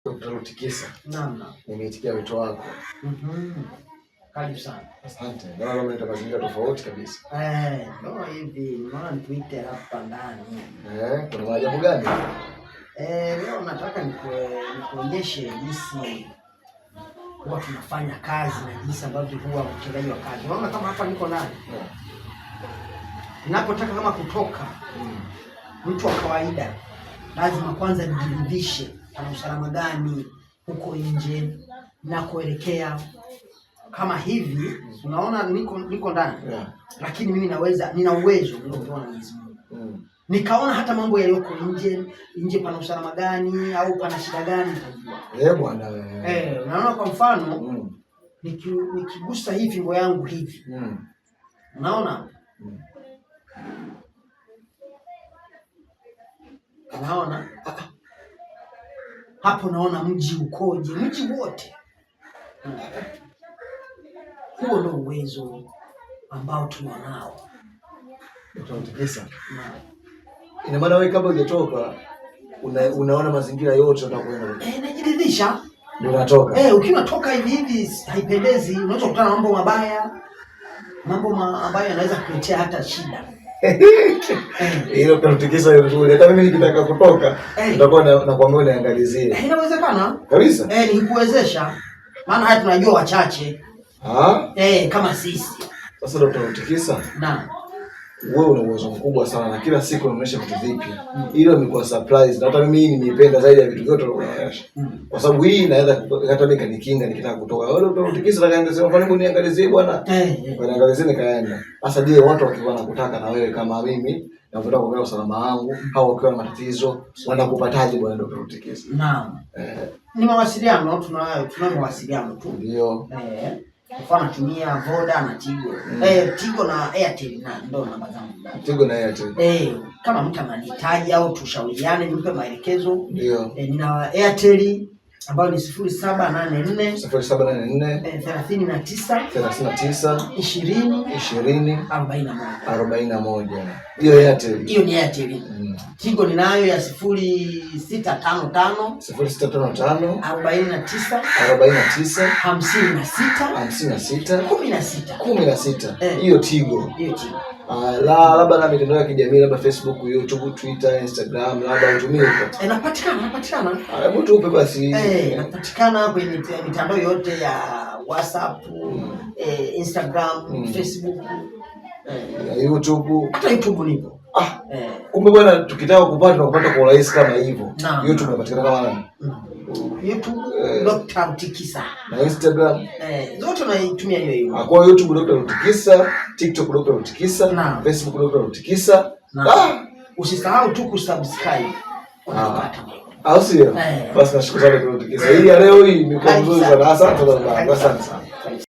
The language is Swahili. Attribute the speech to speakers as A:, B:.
A: Dr. Lutikisa.
B: Naam, naam.
A: Nimeitikia wito wako.
B: Karibu sana.
A: Asante. Naona kama nita mazingira tofauti kabisa.
B: Ndio hivi, naona nikuite hapa ndani.
A: Kuna maajabu gani?
B: Leo nataka nikuonyeshe jinsi huwa tunafanya kazi na jinsi ambavyo huwa utendaji wa kazi. Unaona kama hapa niko ndani. Ninapotaka kama kutoka, mtu wa kawaida lazima kwanza nijiridhishe pana usalama gani huko nje na kuelekea kama hivi. Unaona niko ndani, lakini mimi naweza, nina uwezo niliopewa na Mwenyezi Mungu. Nikaona hata mambo yaliyoko nje nje, pana usalama gani au pana shida gani nitajua.
A: Bwana wewe.
B: Unaona kwa mfano, nikigusa hii fimbo yangu hivi, unaona? Unaona? Hapo naona mji ukoje, mji wote. Huo ndio uwezo ambao tunao.
A: Dr. Lutikisa. Ina maana wewe kabla hujatoka unaona mazingira yote utakwenda.
B: Najiridhisha.
A: Ndio unatoka.
B: Ukiwa unatoka hivi hivi haipendezi, unaweza kukutana na mambo mabaya, mambo ambayo yanaweza kukuletea hata shida.
A: Hilo tunatikisa hiyo nzuri. Hata mimi nikitaka kutoka nitakuwa nakwambia uniangalizie.
B: Inawezekana.
A: Kabisa.
B: Nikuwezesha. Maana haya tunajua wachache.
A: Ah?
B: Kama sisi.
A: Sasa ndio tunatikisa.
B: Naam.
A: Wewe una uwezo mkubwa sana na kila siku unaonyesha vitu vipya. Hilo imekuwa surprise na hata mimi hii nimeipenda zaidi ya vitu vyote unaonyesha. Kwa sababu hii inaweza hata mimi kanikinga nikitaka kutoka. Wewe unatikisa na kaenda sema hebu niangalizie bwana. Niangalizie nikaenda. Sasa je, watu wakiwa wanakutaka na wewe kama mimi na kutaka kuangalia usalama wangu au wakiwa na matatizo wanakupataje bwana Dr. Lutikisa?
B: Naam. Ni mawasiliano tunayo, tuna mawasiliano tu.
A: Ndio.
B: Mfano natumia Voda na Tigo. Tigo na Airtel na ndo namba zangu.
A: Tigo na Airtel.
B: Kama mtu ananihitaji au tushauriane nimpe maelekezo.
A: Ndio.
B: Nina Airtel ambayo ni 0784
A: 0784
B: 39
A: 39
B: 20
A: 20
B: 41.
A: 41. Hiyo Airtel.
B: Hiyo ni Airtel. Tigo ninayo ya 0655
A: 0655
B: 49
A: 49
B: 56
A: 56
B: 16.
A: 16. Hiyo Tigo.
B: Hiyo Tigo.
A: La, labda na mitandao ya kijamii labda Facebook, YouTube, Twitter, Instagram labda utumie huko.
B: Napatikana, napatikana.
A: Hebu tupe basi.
B: Napatikana kwenye mitandao yote ya WhatsApp, Instagram, Facebook,
A: Na YouTube.
B: Hata YouTube nipo.
A: Kumbe bwana tukitaka kupata tunakupata kwa urahisi kama hivyo.
B: Naam.
A: YouTube inapatikana kama nani?
B: YouTube Dr. Lutikisa.
A: Na Instagram.
B: Zote naitumia hiyo hiyo.
A: Kwa YouTube Dr. Lutikisa, TikTok Dr. Lutikisa,
B: Naam.
A: Facebook Dr. Lutikisa.
B: Naam. Usisahau tu kusubscribe. Unapata.
A: Au sio?
B: Eh.
A: Basi nashukuru sana Dr. Lutikisa. Hii ya leo hii imekuwa
B: Karibu
A: nzuri
B: sana.
A: sana. Asante sana. Asante sana.